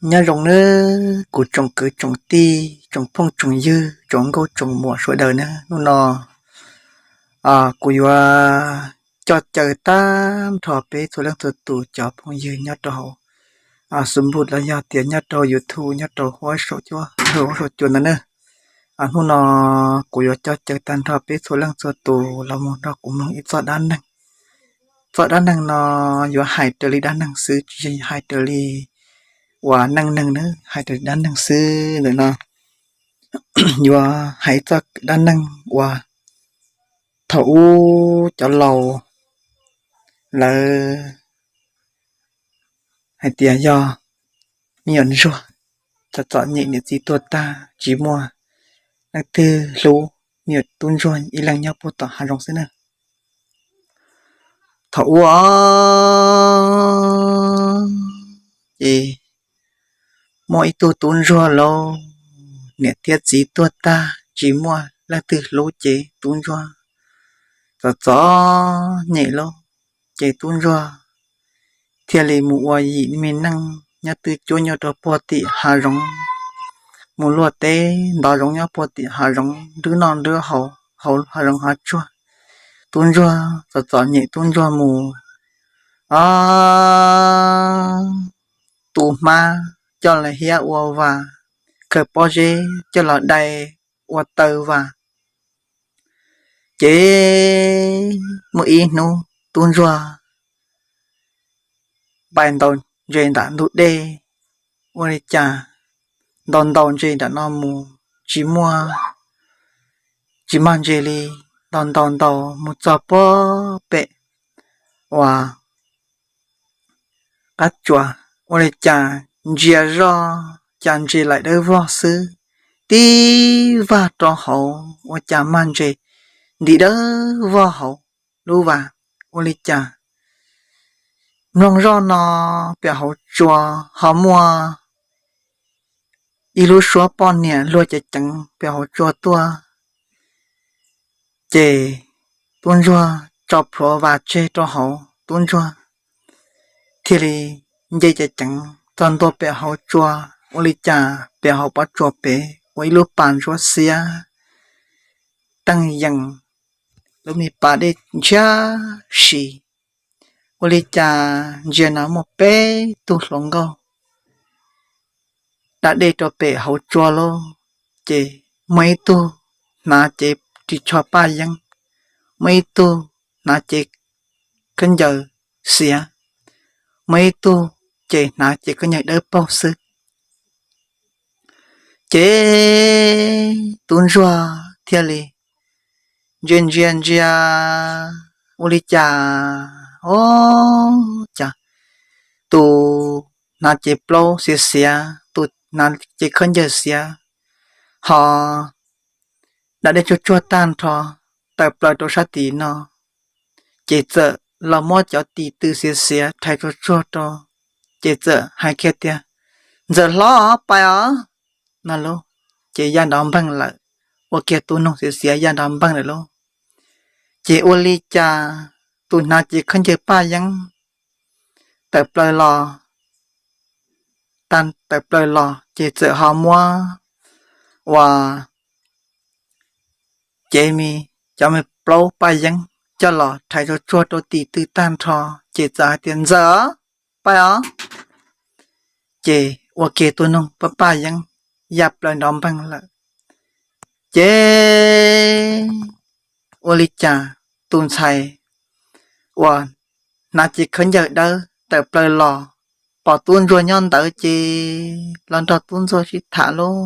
Nyob zoo nawb kuv tsoom kwv tsoom tij, tsoom phooj tsoom ywg, tsoom nkauj tsoom muam sawv daws nawb. Hnub no kuv yuav coj caw tag nrho peb txhua leej txhua tus cov phooj ywg nyob rau hauv Facebook los yog tias nyob rau YouTube, nyob rau huab saum cua, huab saum cua ntawd na. Hnub no kuv yuav coj caw tag nrho peb txhua leej txhua tus los mus nrog kuv mloog ib txoj dab neeg. Txoj dab neeg no yuav hais raws li dab neeg xwb, tsis yog hais raws li uas neej neeg na, hais raws li dab neeg xwb. Ntawm no yuav hais ib txoj dab neeg uas thaum ub cov laus lawv hais tias yog me nyuam ntsuag txom txom nyem, niam txiv tuag tag tsis muaj leej twg hlub, me nyuam tub ntsuag ib leeg nyob puag tom hav zoov xwb na. Thaum ub ces muaj ib tug tub ntsuag lauj, niam thiab txiv tuag tag tsis muaj leej twg hlub ces tub ntsuag txom txom nyem lauj. Ces tub ntsuag thiaj li mus ua yim me neej nyob twj cuab nyuj rau puag tim hav zoov, mus luaj teb ntov zoov nyob puag tim hav zoov, nrwb noj nrwb haus hauv hav zoov hav tsuag. Tub ntsuag txom txom nyem, tub ntsuag mus tu hmab coj los hiab ua vas, khaws pob zeb coj los dai ua taw vas. Ces muaj ib hnub tub ntsuag pais ntaus ntses nram ntug dej, ua li cas ntaus ntaus ntses nram no mus tsis muaj, tsis mag ntses li. Ntaus ntaus ntaus mus txog puag pem uas qab tsuas, ua li cas ntsia zoj cas ntses laim dawb vog xwb, tib vag rau hauv ua cas mag ntses ntim dawb vog hauv lub vas. Ua li cas mloog zoj no pem hauv tsua ho muaj ib lub suab poj niam luag ceev ceev pem hauv tsua tuaj. Ces tub ntsuag tso plhuav vas tseg rau hauv, tub ntsuag thiaj li nce ceev ceev txog ntua pem hauv tsua. Ua li cas pem hauv pob tsuas pem ua ib lub pas ntsuab xiab teej yees, lub me pas dej ntshiab si. Ua li cas ntsia no muaj peb tug hluas nkauj da dej rau pem hauv tsua lauj. Ces muaj ib tug hnav cev ris tsho paj yeeb, muaj ib tug hnav cev khaub ncaws xiav, muaj ib tug ces hnav cev khaub ncaws dawb paug xwb. Ces tub ntsuag thiaj li ntsia ntsia ntsia, ua li cas, o, cas tus hnav cev plaub xiav xiav, tus hnav cev khaub ncaws xiav, ho da dej tsuag tsuag tag nrho tawm plaws rau sab tim no. Ces txawm los muab cov tis tw xiav xiav rhais tsuag tsuag rau, ces txawm hais kiag tias, Ntxawm hlob, pais os, no lauj. Ces ya nrov npeeg lawm, ua kiag tus noog xiav xiav ya nrov npeeg lawm lauj. Ces ua li cas tus hnav cev khaub ncaws paj yeeb tawm plaws los, tawm plaws los ces txawm ho muab uas cev me, cov me plaub paj yeeb coj los rhais tsuag tsuag rau tis tw tag nrho, ces txawm hais tias, Ntxawm, pais os. Ces ua kiag tus noog paj paj yeeb ya plaws nrov npeeg lawm. Ces ua li cas tus ntxhais uas hnav cev khaub ncaws dawb tawm plaws los, pom tub ntsuag nyob ntawd ces los nrog tub ntsuag sib tham lauj,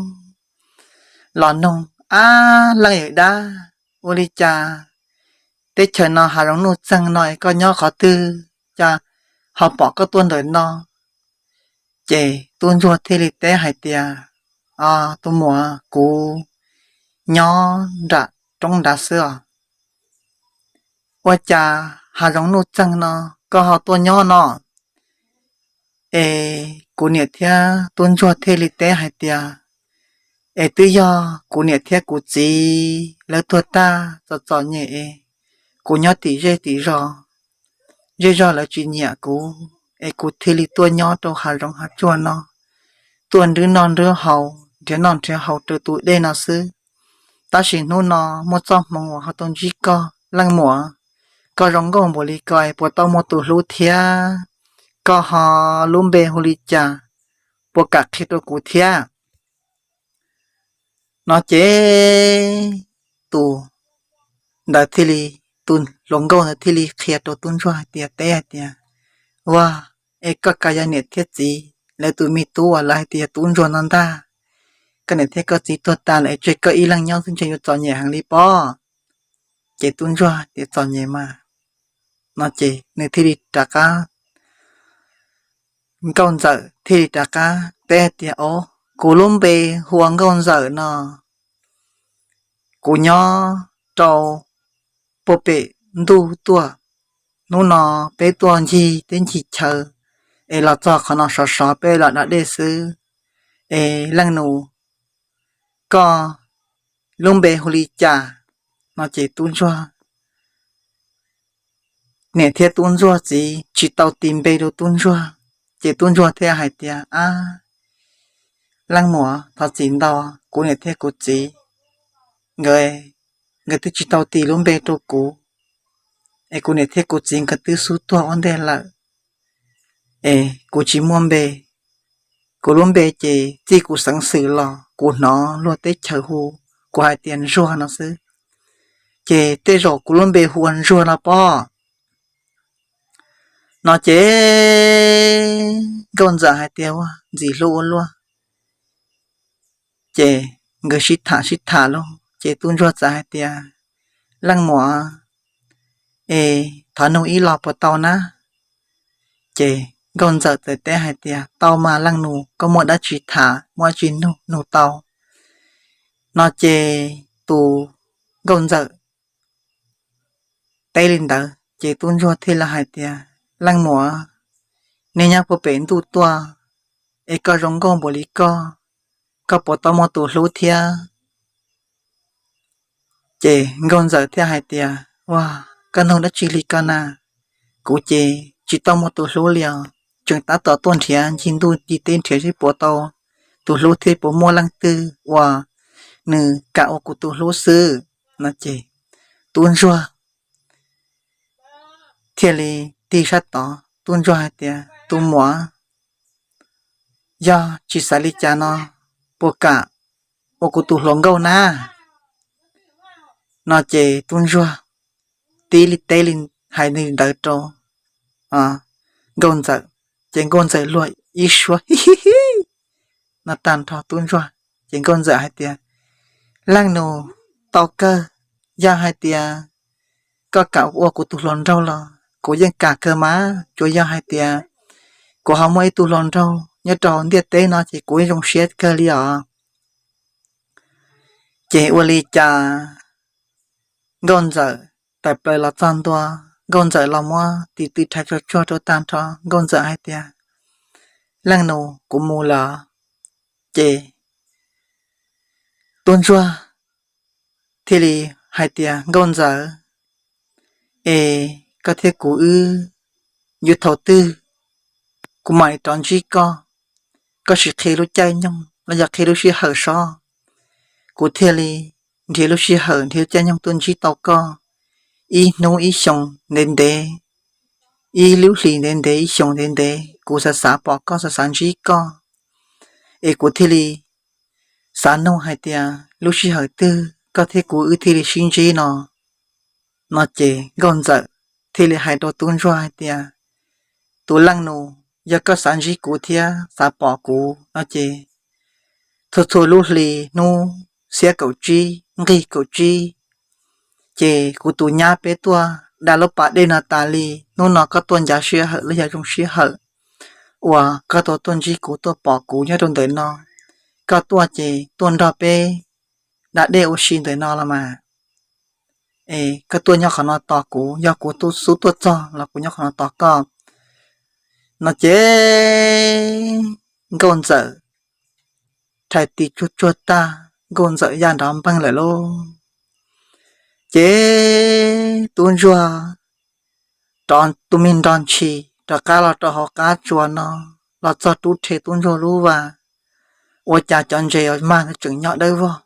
los noog, Ab, leej yawm dab, ua li cas teb chaws no hav zoov nuj txeeg no es koj nyob qhov twg, cas ho pom koj tuaj ntawm no? Ces tub ntsuag thiaj li teb hais tias, Tus muam, kuv nyob nram roob nrad xwb os. Ua cas hav zoov nuj txeeg no koj ho tuaj nyob no? Es kuv niam thiab tub ntsuag thiaj li teb hais tias, Es twb yog kuv niam thiab kuv txiv lawv tuag tag txom txom nyem es kuv nyob tim zej tim zos, zej zog lawv tsis nyiam kuv, es kuv thiaj li tuaj nyob rau hav zoov hav tsuag no. tuaj nrhiav noj nrhiav haus, nrhiav noj nrhiav haus rau tus dej no xwb. Tab sis hnub no muaj txoj hmoo uas ho tau ntsib koj leej muam, koj zoo nkauj npaum li ko es puas tau muaj tus hlub thiab? Koj ho lub npe hu li cas, puas kam qhia rau kuv thiab? No ces tus ntawd thiaj li, tus hluas nkauj ntawd thiaj li qhia rau tub ntsuag hais tias, teb hais tias, ua, es koj ka yog niam thiab txiv lawv tus me tub uas lawv hais tias yog tub ntsuag no ntag. Koj niam thiab koj txiv tuag tas lawm es tseg koj ib leeg nyob xwb ntshe yuav txom nyem heev li pob. Ces tub ntsuag tias txom nyem mas. No ces nws thiaj li rov qab, nkauj ntxawm thiaj li rov qab teb hais tias, o, kuv lub npe hu ua nkauj ntxawm no, kuv nyob rau puag pem ntuj tuaj. Hnub no peb tuaj ncig teb ncig chaw es los txog qhov no sov sov peb los da dej xwb. Es leej nus, koj lub npe hu li cas? No ces tub ntsuag, niam thiab tub ntsuag txiv tsis tau tis npe rau tub ntsuag. Ces tub ntsuag thiaj hais tias, ab, leej muam, thov txim ntau, kuv niam thiab kuv txiv nkawd, nkawd twb tsis tau tis lub npe rau kuv, es kuv niam thiab kuv txiv nkawd twb xub tuag ua ntej lawm, es kuv tsis muaj npe. Kuv lub npe ces txij kuv xeev xwm los kuv hnov luag teb chaws hu, kuv hais tias Ntsuag no xwb. Ces tej zaum kuv lub npe hu ua Ntsuag no pob. No ces nkauj ntxawm hais tias, ua, ntxim hlub ua luaj. Ces nkawd sib tham sib tham lauj, ces tub ntsuag txawm hais tias, leej muam, es thov nug ib los puas tau na? Ces nkauj ntxawm txawm teb hais tias, tau mas leej nus, koj muaj dab tsi tham, muaj dab tsi nug, nug tau. No ces tus nkauj ntxawm teb li ntawd ces tub ntsuag thiaj li hais tias, leej muam, nej nyob puag pem ntuj tuaj, es koj zoo nkauj npaum li koj, koj puas tau muaj tus hlub thiab? Ces nkauj ntxawm thiaj hais tias, ua, koj nug dab tsi li ko na? Kuv ces tsis tau muaj tus hlub li os, tseem tab tom tuaj nrhiav ncig ntuj ncig teb nrhiav seb puas tau tus hlub thiab puas muaj leej twg uas nws kam ua kuv tus hlub xwb. No ces tub ntsuag thiaj li tig sab tod, tub ntsuag hais tias, tus muam, yog tsis xav li cas no, puas kam ua kuv tus hluas nkauj na? No ces tub ntsuag tib li teb li hais li ntawd rau nkauj ntxawm, ces nkauj ntxawm luag ib suab hi hi hi no tag nrho tub ntsuag. Ces nkauj ntxawm hais tias, leej nus, tau kawg, yog hais tias koj kam ua kuv tus hluas nraug los kuv yeej kam kawg mas, tsuas yog hais tias kuv ho muaj ib tug hluas nraug nyob rau hauv ntiaj teb no ces kuv zoo siab kawg li os. Ces ua li cas nkauj ntxawm tawm plaws los txog ntua, nkauj ntxawm los muab tis tw rhais tsuag tsuag rau tag nrho, nkauj ntxawm hais tias, leej nus, kuv mus lawm. Ces tub ntsuag thiaj li hais tias, nkauj ntxawm, es koj thiab kuv wb yuav thaum twg kuv mam li rov ntsib koj, koj sim qhia lub caij nyoog los yog qhia lub sij hawm sob, kuv thiaj li nrhiav lub sij hawm nrhiav lub caij nyoog tuaj ntsib tau koj. Ib hnub ib xyoos ntev ntev, ib lub hlis ntev ntev, ib xyoos ntev ntev, kuv xav xav pom koj, xav xav ntsib koj. Es kuv thiaj li xav nug hais tias lub sij hawm twg koj thiab kuv wb thiaj li sib ntsib no. No ces nkauj ntxawm thiaj li hais rau tub ntsuag hais tias, tus leej nus, yog koj xav ntsib kuv thiab xav pom kuv no ces txhua txhua lub hli hnub xiab kaum tsib nqig kaum tsib, ces kuv tus nyab peb tuaj da lub pas dej no tas li. Hnub no koj tuaj ncav sij hawm los yog zoo sij hawm uas koj tau tuaj ntsib kuv, tuaj pom kuv nyob rau ntawm no. Koj tuaj ces tuaj nrog peb da dej ua si ntawm no los mas. Es koj tuaj nyob qhov no tos kuv, yog kuv xub tuaj txog los kuv nyob qhov no tos koj. No ces nkauj ntxawm rhais tis tsuag tsuag tag, nkauj ntxawm ya nrov npeeg lawm lauj. Ces tub ntsuag rov tu me nrog ntshis rov qab los rau hauv qab tsua no, los txog rub rhe tub ntsuag lub vas, ua cas cov ntses mag tseem nyob dawb vog.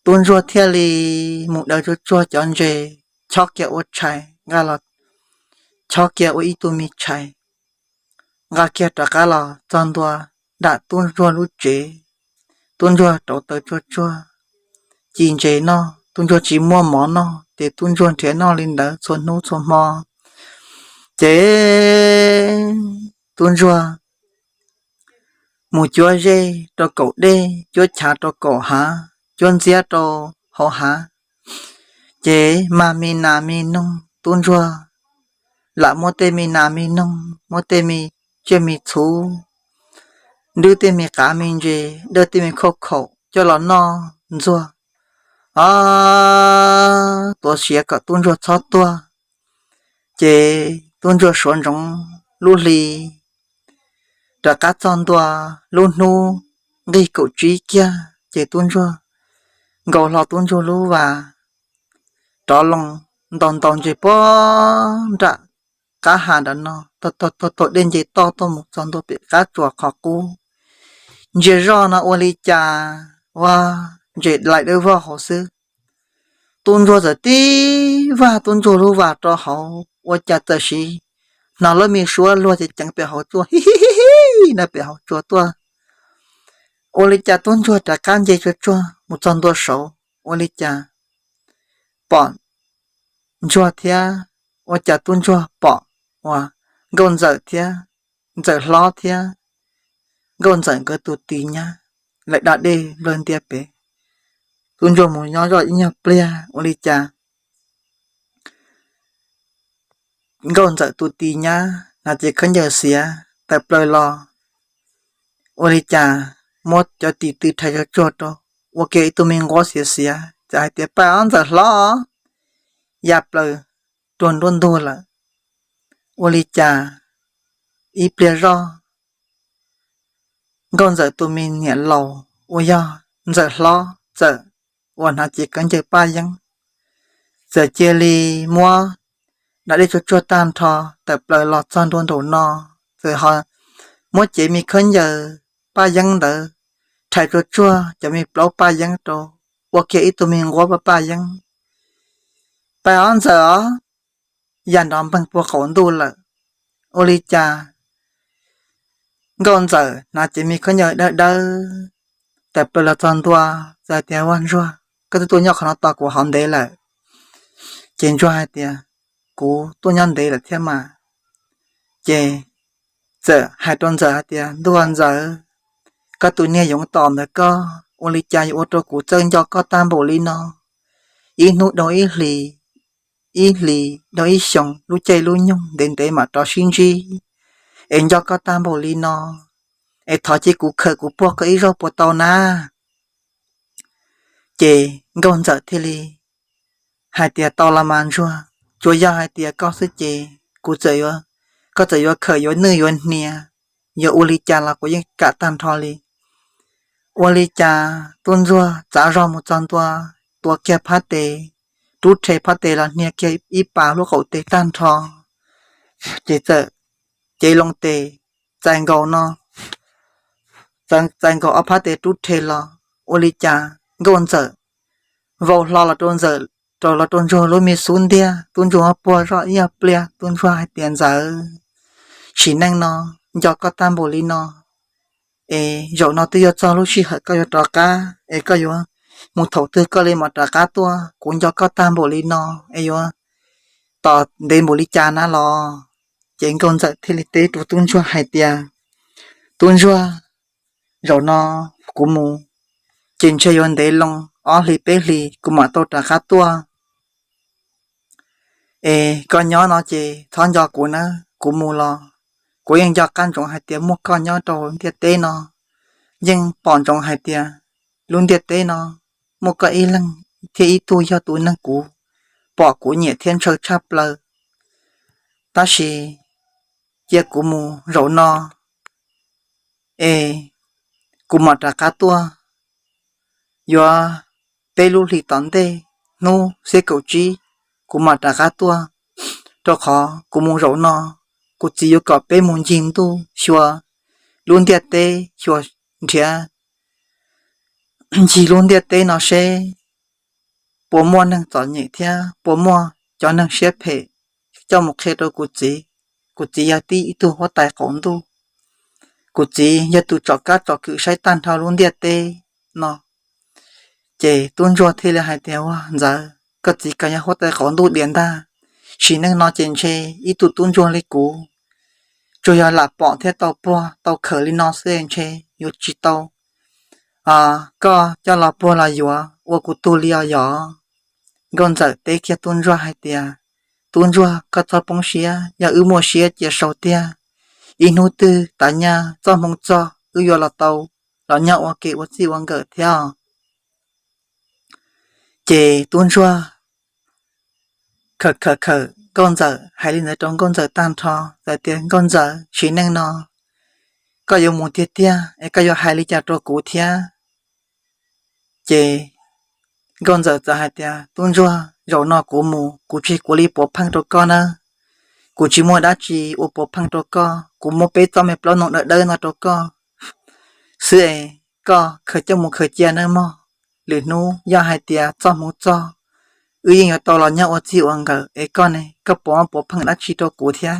Tub ntsuag thiaj li mus daws tsuag tsuag cov ntses, chob kiag ua tshais nqa los, chob kiag ua ib tug me tshais, nqa kiag rov qab los txog ntua dam tub ntsuag lub tsev. Tub ntsuag rauv taws tsuag tsuag ci ntses noj, tub ntsuag tsis muaj mov noj ces tub ntsuag nrhiav noj li ntawd txhua hnub txhua hmo. Ces tub ntsuag mus cuab zej rau kaum dej, cuab chav rau kaum hav, cuab ntxiab rau hauv hav. Ces mag me nas me noog, tub ntsuag lam muab tej me nas me noog, muab tej me tsiaj me txhu, dwb tej me qav me ntses, dawj tej me khauj khaum coj los noj ntxuag. O, tuav siav kom tub ntsuag txhob tuag. Ces tub ntsuag suav ntsoov lub hli rov qab txog ntua lub hnub nqig kaum tsib kiag ces tub ntsuag nkaus hlo tub ntsuag lub vas rov loo ntaus ntaus ntses puag nram qab ha nram no, taug taug dej nce toj tuaj mus txog ntua pem qab tsuas qhov qub. Ntsia zoj no ua li cas, ua ntses laim dawb vog hauv xwb. Tub ntsuag txawm tib vag tub ntsuag lub vas rau hauv, ua cas txawm sim hnov lub me suab luag ceev ceev pem hauv tsua, hi hi hi hi, no pem hauv tsua tuaj. Ua li cas tub ntsuag rov qab nce tsuag tsuag mus txog ntua saud, ua li cas pom ntsuag thiab, ua cas tub ntsuag pom uas nkauj ntxawm thiab, ntxawm hlob thiab nkauj ntxawm nkawd tus tis nyab lawv da dej nplawg ntias pem. Tub ntsuag mus nyob zoj ib nyuag pliag, ua li cas nkauj ntxawm tus tis nyab hnav cev khaub ncaws xiav tawm plaws los, ua li cas muab cov tis tw rhais tsuag tsuag rau, ua kiag ib tug me nquab xiav xiav, txawm hais tias, Pab ob ntxawm hlob, ya plaws rau nruab ntug lawm. Ua li cas ib pliag zoj nkauj ntxawm tus me niam laus uas yog ntxawm hlob txawm uas hnav cev khaub ncaws paj yeeb, txawm cia li muab da dej tsuag tsuag tag nrho tawm plaws los txog ntua nraum no, txawm ho muab cev me khaub ncaws paj yeeb ntawd rhais tsuag tsuag cov me plaub paj yeeb rau, ua kiag ib tug me nquab paj paj yeeb. Pab ob ntxawm os, ya nrov npeeg puag qaum ntuj lawm. Ua li cas nkauj ntxawm hnav cev me khaub ncaws dawb dawb tawm plaws los txog ntua, txawm hais tias, Vaj ntsuag, koj twb tuaj nyob qhov no tos kuv hov ntev lawm. Ces ntsuag hais tias, Kuv tuaj nyob ntev lawm thiab mas. Ces txawm hais rau ntxawm hais tias, Ntuj ntxawm, koj tus niag yoov tom ntawd koj ua li cas yuav ua rau kuv txawj nco koj tag npaum li no? Ib hnub dhau ib hlis, ib hlis dhau ib xyoos, lub caij lub nyoog ntev ntev mam rov sib ntsib, es nco koj tag npaum li no, es thov cia kuv khawm kuv puag koj ib zaug puas tau na? Ces nkauj ntxawm thiaj li hais tias, Tau los mas ntsuag, tsuas yog hais tias koj xwb ces kuv txawm yuav, koj txawm yuav khawm yuav nwj yuav hnia, yuav ua li cas los kuv yeej kam tag nrho li. Ua li cas tub ntsuag txav zog mus txog ntua, tuav kiag phab tes, rub rhe phab tes los hnia kiag ib pas lub qaum tes tag nrho, ces txawm cev loo tes, txais nkaus no, txais nkaus ob phab tes rub rhe los, ua li cas nkauj ntxawm vau hlo los rau ntxawm, rau los rau ntsuag lub me xub ntiag. Tub ntsuag puag zoj ib pliag, tub ntsuag hais tias, Ntxawm, sim neej no nco koj tag npaum li no, es zaum no twb yuav txog lub sij hawm koj yuav rov qab, es koj yuav mus thaum twg koj li mam rov qab tuaj, kuv nco koj tag npaum li no, es yuav tos ntev npaum li cas na los? Ces nkauj ntxawm thiaj li teb rau tub ntsuag hais tias, Tub ntsuag, zaum no kuv mus ces ntshe yuav ntev loo ob hlis peb hlis kuv mam tau rov qab tuaj. Es koj nyob no ces txhob nco kuv na, kuv mus los kuv yeej nco qab ntsoov hais tias muaj koj nyob rau ntiaj teb no, yeej pom ntsoov hais tias lub ntiaj teb no muaj koj ib leeg thiab ib tug yog tus neeg kuv pom kuv nyiam thiab ntshaw tshaj plaws. Tab sis cia kuv mus zaum no, es kuv mam rov qab tuaj. Yuav peb lub hlis tom ntej, hnub xiab kaum tsib, kuv mam rov qab tuaj, rau qhov kuv mus zaum no, kuv txiv yuav kom peb mus ncig ntuj xyuas lub ntiaj teb, xyuas nrhiav ncig lub ntiaj teb no seb puas muaj neeg txom nyem thiab puas muaj cov neeg siab phem coj mus qhia rau kuv txiv. Kuv txiv yog tib ib tug huab tais qaum ntuj, kuv txiv yog tus tsom kab tsom kwm saib tag nrho lub ntiaj teb no. Ces tub ntsuag thiaj li hais tias, Ua ntxawm, koj txiv koj yog huab tais qaum ntuj diam ntag. Sim neej no ces ntshe ib tug tub ntsuag li kuv tsuas yog lam pom thiab tau puag tau khawm li no xwb, ntshe yuav tsis tau koj coj los puag los yuav ua kuv tug li os yog. Nkauj ntxawm teb kiag tub ntsuag hais tias, Tub ntsuag, koj txhob poob siab, yog wb muaj siab cia sau tiag. Ib hnub twg tav nyaj txoj hmoo txog wb yuav los tau los nyob ua ke ua txij ua nkawm thiab os. Ces tub ntsuag khawm khawm khawm nkauj ntxawm, hais li ntawd rau nkauj ntxawm tag nrho, txawm tias, Nkauj ntxawm, sim neej no koj yuav mus tiag tiag es koj yuav hais li cas rau kuv thiab? Ces nkauj ntxawm txawm hais tias, Tub ntsuag, zaum no kuv mus kuv tsis kuv li puav pheej rau koj na. Kuv tsis muaj dab tsi ua puav pheej rau koj, kuv muab peb txoj me plaub noog dawb dawb no rau koj xwb es koj khaws coj mus khaws cia nawb mog. Lwm hnub yog hais tias txoj hmoov txog, wb yeej yuav tau los nyob ua txij ua nkawm es koj ne, koj puas muab puav pheej dab tsi rau kuv thiab?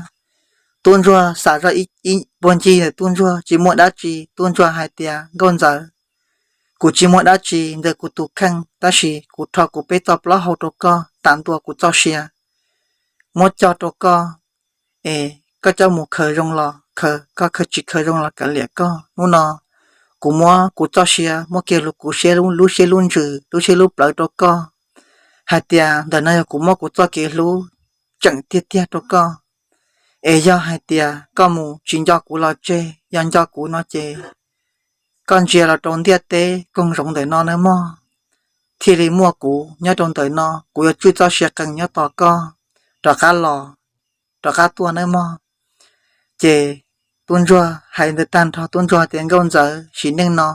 Tub ntsuag xav zoj ib puag ncig ntawm tub ntsuag tsis muaj dab tsi, tub ntsuag hais tias, Nkauj ntxawm, kuv tsis muaj dab tsi ntawm kuv tus kheej, tab sis kuv rho kuv peb txoj plaub hau rau koj, tam ntua kuv txoj sia muab coj rau koj es koj coj mus khaws zoo los khaws, koj khaws tsis khaws zoo los kav liam koj. Hnub no kuv muab kuv txoj sia muab kiag lub, kuv siab, lub siab lub ntsws, lub siab lub plawv rau koj, hais tias ntawm no yog kuv muab kuv txoj kev hlub tseem tiag tiag rau koj. Es yog hais tias koj mus tsis nco kuv los tseg, yog nco kuv no ces koj ntsia los rau ntiaj teb koog zoov ntawm no nawb mog, thiaj li muaj kuv nyob rau ntawm no, kuv yuav tswj txoj sia qees nyob tos koj rov qab los, rov qab tuaj nawb mog. Ces tub ntsuag hais ntawd tag nrho, tub ntsuag tias, Nkauj ntxawm, sim neej no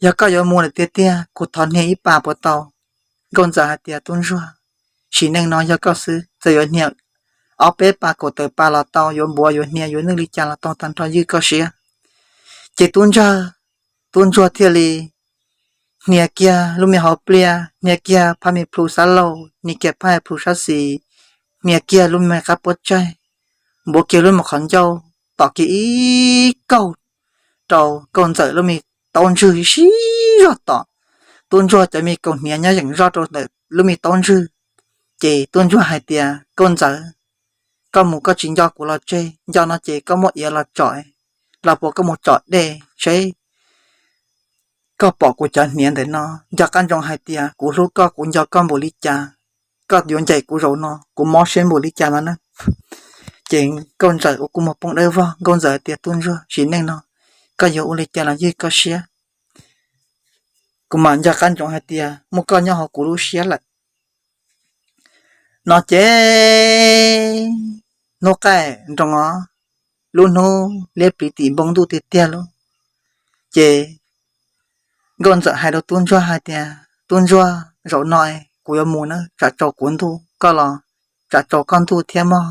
yog koj yuav mus lawm tiag tiag, kuv thov hnia ib pas puas tau? Nkauj ntxawm hais tias, Tub ntsuag, sim neej no yog koj xwb, txawm yuav hnia ob peb pas kaum tawm pas los tau, yuav npuav yuav hnia yuav nwj li cas los tau, tag nrho ywj koj siab. Ces tub ntsuag, tub ntsuag thiaj li hnia kiag lub me hauv pliaj, hnia kiag phab me plhu sab laug, hnia kiag phab me plhu sab xis, hnia kiag lub me qab puab tsaig, npuav kiag lub me qhov ncauj, tom kiag ib kaug rau nkauj ntxawm lub me taub ntswg sib zog tom. Tub ntsuag cov me kaus hniav nyob yeem zoj rau ntawm lub me taub ntswg. Ces tub ntsuag hais tias, Nkauj ntxawm, koj mus koj tsis nco kuv los tseg, nco no ces koj muab iav los tsom, los puas koj mus tsom dej seb koj pom kuv cov hniav ntawm no, nco qab ntsoov hais tias kuv hlub koj, kuv nco koj npaum li cas, koj yuav ncaim kuv zaum no kuv mob siab npaum li cas no na. Ces nkauj ntxawm ua kua muag poob dawb vog, nkauj ntxawm tias, Tub ntsuag, sim neej no koj yuav ua li cas los ywj koj siab, kuv mam nco qab ntsoov hais tias muaj koj nyob hauv kuv lub siab lawm. No ces hnub qaij nroos os, lub hnub liab pliv tim npoo ntuj tiag tiag lauj. Ces nkauj ntxawm hais rau tub ntsuag hais tias, Tub ntsuag, zaum no kuv yuav mus na, tsam tsaus kuv ntuj koj los tsam tsaus koj ntuj thiab mog.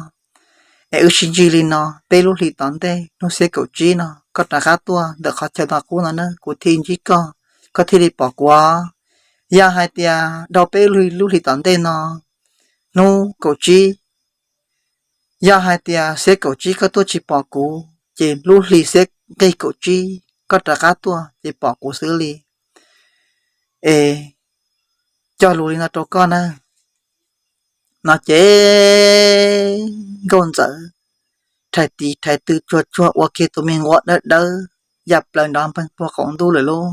Es wb sib ntsib li no, peb lub hlis tom ntej hnub xiab kaum tsib no koj rov qab tuaj ntawm qhov chaw no qub no na, kuv thiaj ntsib koj, koj thiaj li pom kuv. Yog hais tias dhau peb lub hlis tom ntej no, hnub kaum tsib, yog hais tias xiab kaum tsib koj tuaj tsis pom kuv, ces lub hli xiab nqig kaum tsib koj rov qab tuaj ces pom kuv xwb li. Es cog lus li no rau koj na. No ces nkauj ntxawm rhais tis rhais tw tsuag tsuag ua kiag tus me nquab dawb dawb ya plaws nrov npeeg puag qaum ntuj lawm lauj.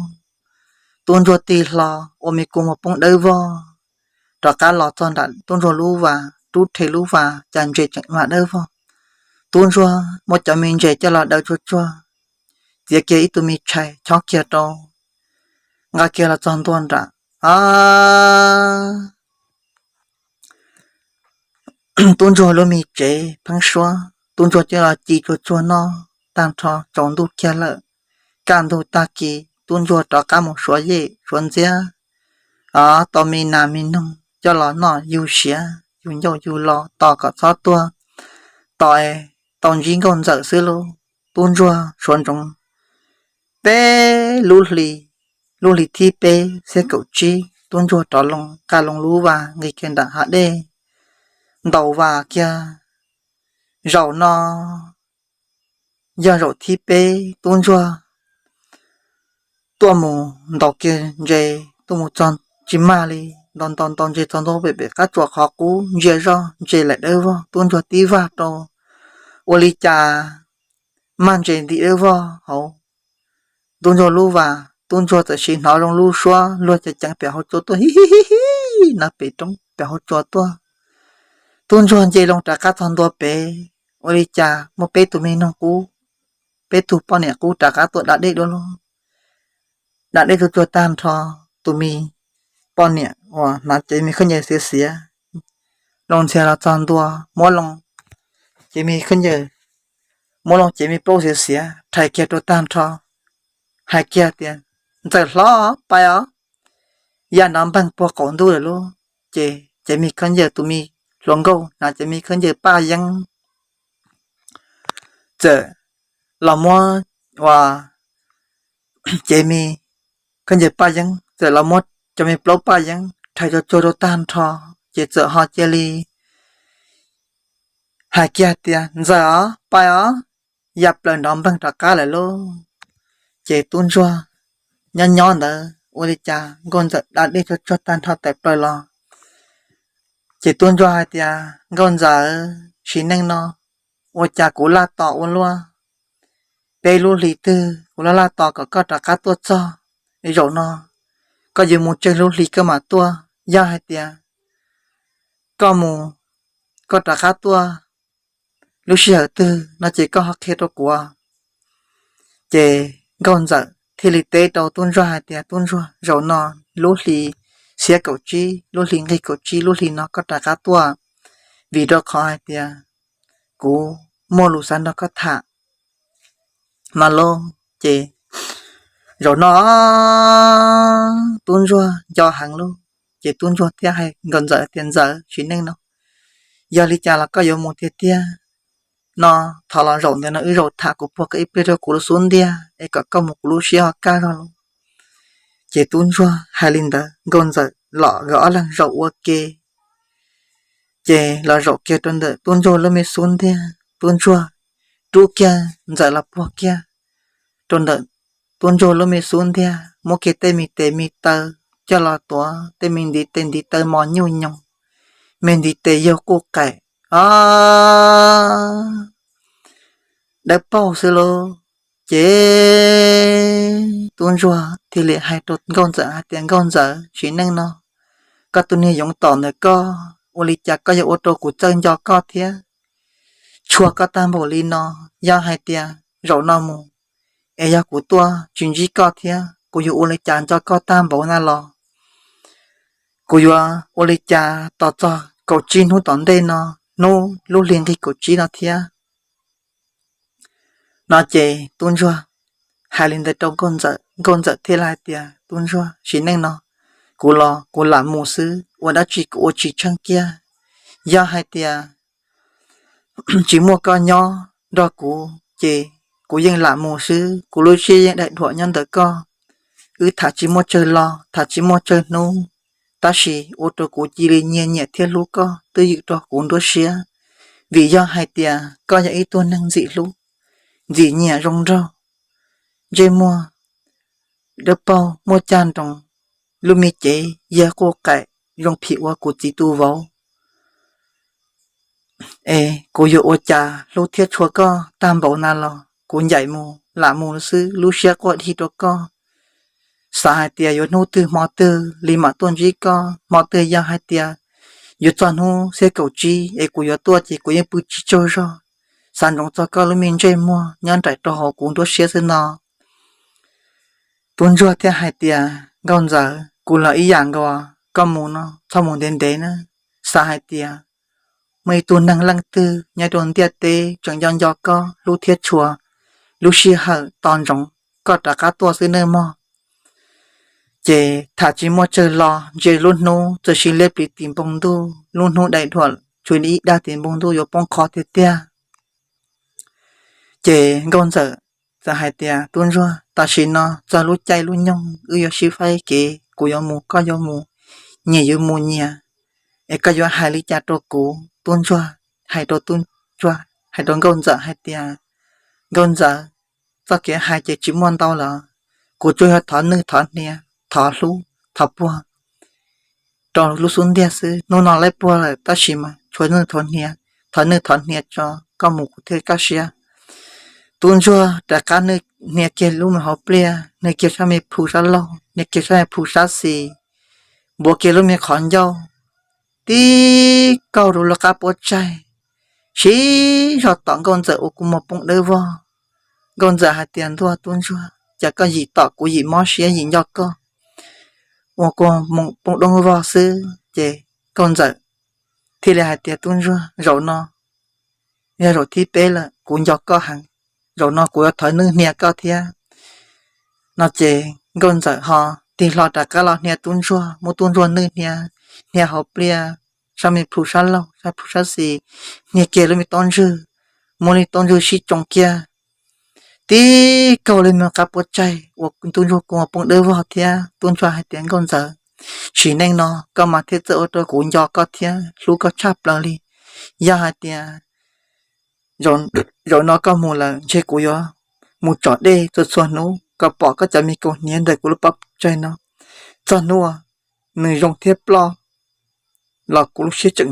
Tub ntsuag tig hlo ua me kua muag poob dawb vog, rov qab los txog nram tub ntsuag lub vas, rub rhe lub vas cas ntses tseem mag dawb vog. Tub ntsuag muab cov me ntses coj los daws tsuag tsuag, txiav kiag ib tug me tshais chob kiag rau, nqa kiag los txog ntua nram a tub ntsuag lub me tsev pheeb suab. Tub ntsuag coj los ci tsuag tsuag noj tag nrho, tsaus ntuj kiag lawm. Kaj ntug tag kis tub ntsuag rov qab mus suav yej suav ntxiab, tau me nas me noog coj los noj yug siav yug ncauj yug lo tos kom txhob tuag, tos es tau ntsib nkauj ntxawm xwb lauj. Tub ntsuag suav ntsoov peb lub hli, lub hli thib peb xiab kaum tsib, tub ntsuag rov loo nqa loo lub vas nqis kiag nram hav dej, ntaus vas kiag. Zaum no yog zaum thib peb, tub ntsuag tuaj mus ntaus kiag ntses, tuaj mus txog tsis mag li, ntaus ntaus ntaus ntses txog ntua pem pem qab tsuas qhov qub, ntsia zoj ntses laim dawb vog, tub ntsuag tib vag rau, ua li cas mag ntses ntim dawb vog hauv tub ntsuag lub vas. Tub ntsuag txawm sim hnov zoo lub suab luag ceev ceev pem hauv tsua tuaj, hi hi hi hi, no pem roob pem hauv tsua tuaj. Tub ntsuag nce loo rov qab txog ntua pem, ua li cas muaj peb tug me noog qub, peb tug poj niam qub rov qab tuaj da dej dua lauj. Da dej tuaj tsuag tag nrho, tus me poj niam uas hnav cev me khaub ncaws xiav xiav, loo ntxhias los txog ntua, muab loo cev me khaub ncaws, muab loo cev me plaub xiav xiav rhais kiag rau tag nrho, hais kiag tias, Ntxawm hlob, pais os. Ya nrov npeeg puag qaum ntuj lawm lauj. Ces cev me khaub ncaws, tus me hluas nkauj hnav cev me khaub ncaws paj yeeb txawm los muab, ua, cev me khaub ncaws paj yeeb txawm los muab cov me plaub paj yeeb rhais tsuag tsuag rau tag nrho, ces txawm ho cia li hais kiag tias, Ntxawm os, pais os. Ya plaws nrov npeeg rov qab lawm lauj. Ces tub ntsuag nyob nyob ntawd, ua li cas nkauj ntxawm da dej tsuag tsuag tag nrho tawm plaws los. Ces tub ntsuag hais tias, Nkauj ntxawm, sim neej no ua cas kuv laj tos ua luaj, peb lub hlis twg kuv laj laj tos kom koj rov qab tuaj txog. Zaum no koj yuav mus tsawg lub hlis koj mam tuaj. Yog hais tias koj mus, koj rov qab tuaj lub sij hawm twg no ces koj ho qhia rau kuv. Ces nkauj ntxawm thiaj li teb rau tub ntsuag hais tias, Tub ntsuag, zaum no lub hli xiab kaum tsib, lub hli nqig kaum tsib, lub hli no koj rov qab tuaj, vim rau qhov hais tias kuv muaj lus xav nrog koj tham mas lauj. Ces zaum no tub ntsuag nco heev lauj. Ces tub ntsuag thiaj hais nkauj ntxawm tias, Ntxawm, sim neej no yog li cas los koj yuav mus tiag tiag no, thov los zaum ntawm no wb zaum tham, kuv puag koj ib pliag rau kuv lub xub ntiag es kom koj mus kuv lub siab ho kaj zog lauj. Ces tub ntsuag hais li ntawd, nkauj ntxawm los nkawd ob leeg zaum ua ke. Ces los zaum kiag rau ntawm tub ntsuag lub me xub ntiag, tub ntsuag rub kiag ntxawm los puag kiag rau ntawm tub ntsuag lub me xub ntiag, muab kiag tej me tes me taw coj los tuav tej me ntiv tes ntiv taw mos nyuj nyoos, me ntiv tes yaug quj qaim, o, dawb paug xwb lauj. Ces tub ntsuag thiaj li hais rau nkauj ntxawm hais tias, Nkauj ntxawm, sim neej no koj tus niag yoov tom ntawm koj, ua li cas koj yuav ua rau kuv txawj nco koj thiab, tshua koj tag npaum li no? Yog hais tias zaum no mus es yog kuv tuaj tsis ntsib koj thiab, kuv yuav ua li cas nco koj tag npaum na los? Kuv yuav ua li cas tos txog kaum tsib hnub tom ntej no, hnub lub hli nqig kaum tsib no thiab? No ces tub ntsuag hais li ntawd rau nkauj ntxawm, nkauj ntxawm thiaj li hais tias, Tub ntsuag, sim neej no kuv los kuv lam mus xwb, ua dab tsi kuv ua tsis tsheej kiag. Yog hais tias tsis muaj koj nyob nrog kuv ces kuv yeej lam mus xwb, kuv lub siab yeej daim duam nyob ntawm koj. Wb tham tsis muaj tsawg lo, tham tsis muaj tsawg hnub, tab sis ua rau kuv cia li nyiam nyiam thiab hlub koj twj ywm rau kuv nruab siab. Vim yog hais tias koj yog ib tug neeg ntxim hlub, ntxim nyiam zoo nraug, ntsej muag dawb paug muaj cag nroos, lub me cev yag quaj qaim zoo phim ua kuv txiv tus vauv. Es kuv yuav ua cas hlub thiab tshua koj tag npaum na los? Kuv ncaim mus lam mus xwb, lub siab quaj dhi rau koj, xav hais tias yuav hnub twg hmo twg li mam tuaj ntsib koj, hmo twg yog hais tias yuav txog hnub xiab kaum tsib es kuv yuav tuaj ces kuv yeej pw tsis tsaug zog, xav ntsoov txog koj lub me ntsej muag nyob nraim rau hauv kuv nruab siab xwb no. Tub ntsuag thiaj hais tias, Nkauj ntxawm, kuv los ib yam nkaus, koj mus no txhob mus ntev ntev na. Xav hais tias muaj ib tug neeg leej twg nyob rau ntiaj teb tseem nco nco koj, hlub thiab tshua, lub sij hawm tos ntsoov koj rov qab tuaj xwb nawb mog. Ces tham tsis muaj tsawg lo, ntsia lub hnub txawm sib liab pliv tim npoo ntuj, lub hnub daim duam tshuav ib dag tim npoo ntuj yuav poob qho tiag tiag. Ces nkauj ntxawm txawm hais tias, Tub ntsuag, tam sim no txog lub caij lub nyoog wb yuav sib faib kev, kuv yuav mus koj yuav mus, nyias yuav mus nyias, es koj yuav hais li cas rau kuv? Tub ntsuag hais rau tub ntsuag, hais rau nkauj ntxawm hais tias, Nkauj ntxawm, txoj kev hais ces tsis muaj ntau lawm, kuv tsuas yog thov nwj thov hnia, thov hlub thov puag rau lub xub ntiag xwb. Hnub no laib puag lawm tab sis mas tshuav nwj tshuav hnia, thov nwj thov hnia tso, koj mus kuv thiaj kaj siab. Tub ntsuag rov qab nwj hnia kiag lub me hauv pliaj, nwj kiag sab me plhu sab laug, nwj kiag sab me plhu sab xis, npuav kiag lub me qhov ncauj, tib kaug rau lub qab puab tsaig, siv zog tom nkauj ntxawm ua kua muag poob dawb vog. Nkauj ntxawm hais tias, Ntuj, tub ntsuag, cas koj yim tom kuv yim mob siab yim nco koj ua kua muag poob dawb vog xwb. Ces nkauj ntxawm thiaj li hais tias, Tub ntsuag, zaum no yog zaum thib peb lawm, kuv nco koj heev, zaum no kuv yuav thov nwj hnia koj thiab. No ces nkauj ntxawm ho tig hlo rov qab los hnia tub ntsuag, muab tub ntsuag nwj hnia, hnia hauv pliaj, sab me plhu sab laug, sab plhu sab xis, hnia kiag lub me taub ntswg, muab lub taub ntswg sib tsoo kiag, tib kaug lub me qab puab tsaig ua tub ntsuag kua muag poob dawb vog thiab. Tub ntsuag hais tias, Nkauj ntxawm, sim neej no koj mas thiaj txawj ua rau kuv nco koj thiab hlub koj tshaj plaws li. Yog hais tias zaum no koj mus lawm ntshe kuv yuav mus tsom dej txhua txhua hnub kom pom koj cov me kaus hniav ntawm kuv lub pob tsaig no. Txog hnub uas nws zoo thiab ploj los kuv lub siab tseem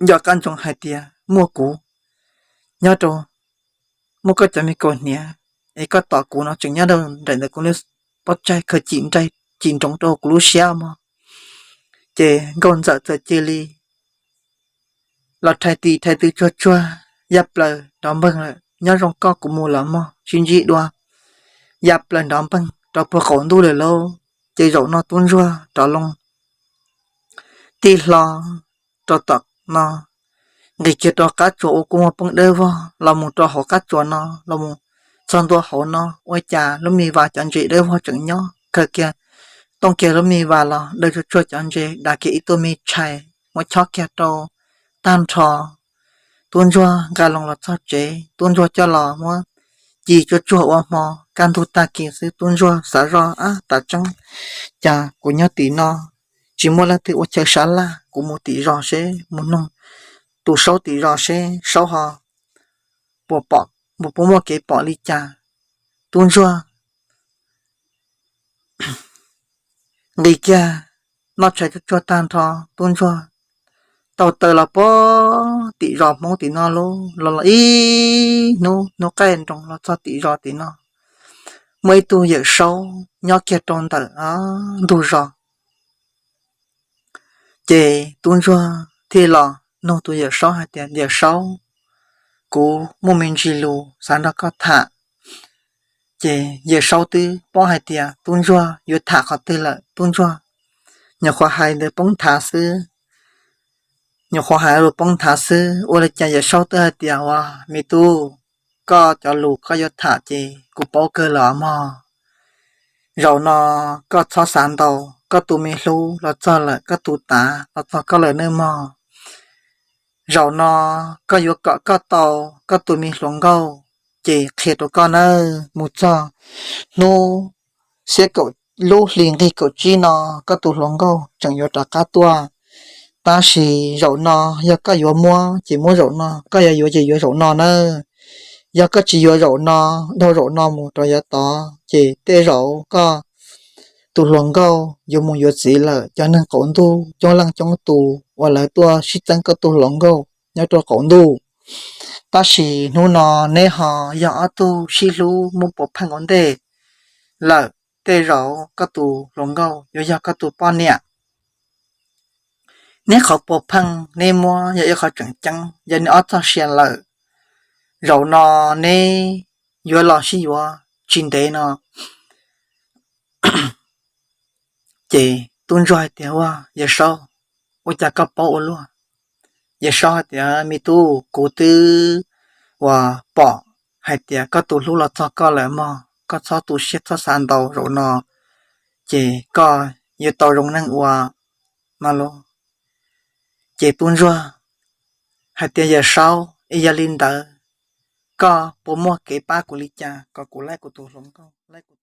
nco qab ntsoov hais tias muaj kuv nyob rau, muaj koj cov me kaus hniav es koj tom kuv no tseem nyob rau nraim ntawm kuv lub pob tsaig khaws cim nroov rau kuv lub siab mog. Ces nkauj ntxawm txawm cia li los rhais tis rhais tw tsuag tsuag, ya plaws nrov npeeg lawm, nyob zoo koj, kuv mus lawm mog, sib ntsib dua. Ya plaws nrov npeeg rau puag qaum ntuj lawm lauj. Ces zaum no tub ntsuag rov loo tig hlo rau tom no, nqis kiag rau qab tsuas ua kua muag poob dawb vog los mus rau hauv qab tsuas no, los mus txog ntua hauv no ua cas lub me vas cov ntses dawb vog tseem nyob, khaws kiag, tooj kiag lub me vas los daws tsuag tsuag cov ntses, dav kiag ib tug me tshais muab chob kiag rau tag nrho. Tub ntsuag nqa loo los txog tsev, tub ntsuag coj los muab ci tsuag tsuag ua hmo. Kaj ntug tag kis xwb tub ntsuag xav zoj, Ab, tas tseeb, cas kuv nyob tim no tsis muaj leej twg ua chaw sab laj, kuv mus tim zos seb, mus noog tus saub tim zos seb saub ho puas pom, puas muaj kev pom li cas. Tub ntsuag nqis kiag noj tshais tsuag tsuag tag nrho, tub ntsuag taug taw los puag tim zos Hmoob tim no lauj. Los los ib hnub, hnub qaij nroos los txog tim zos tim no, muaj ib tug yawm saub nyob kiag rau ntawm ntug zos. Ces tub ntsuag thiaj los nug tus yawm saub hais tias, Yawm saub, kuv muaj me ntsis lus xav nrog koj tham. Ces yawm saub twb paub hais tias tub ntsuag yuav tham qhov twg lawm, tub ntsuag nyuam qhuav hais ntawd poob nthav xwb, nyuam qhuav hais lus poob nthav xwb, ua li cas yawm saub twb hais tias, Ua, me tub, koj cov lus koj yuav tham ces kuv paub kawg lawm mog. Zaum no koj txhob xav ntau, koj tus me hlub los txog lawm, koj tus tav los txog koj lawm nawb mog. Zaum no koj yuav kom koj tau koj tus me hluas nkauj, ces qhia rau koj nawb, mus txog hnub xiab kaum, lub hlis nqig kaum tsib no koj tus hluas nkauj tseem yuav rov qab tuaj. Tab sis zaum no yog koj yuav muab ces muab zaum no, koj yuav yuav ces yuav zaum no nawb. Yog koj tsis yuav zaum no, dhau zaum no mus rau yav tod ces tej zaum koj tus hluas nkauj yuav mus yuav txiv lawm. Cov neeg qaum ntuj coob leej coob tus uas lawv tuaj sib txeeb koj tus hluas nkauj nyob rau qaum ntuj. Tab sis hnub no neb ho yog ob tug sib hlub muab puas pheej ua ntej lawm, tej zaum koj tus hluas nkauj yuav yog koj tus poj niam. Neb qhov puas pheej neb muab yog ib qhov tseem ceeb, yog neb ob txoj sia lawm, zaum no neb yuav los sib yuav tsis ntev no. Ces tub ntsuag hais tias, Ua, yawm saub, ua cas koj paub ua luaj? Yawm saub hais tias, Me tub, kuv twb uas pom hais tias koj tus hlub los txog koj lawm mog, koj txhob tu siab txhob xav ntau, zaum no ces koj yuav tau zoo neej ua no lauj. Ces tub ntsuag hais tias, Yawm saub, es yog li ntawd koj puas muaj kev pab kuv li cas kom kuv laij kuv tus hluas nkauj, laij kuv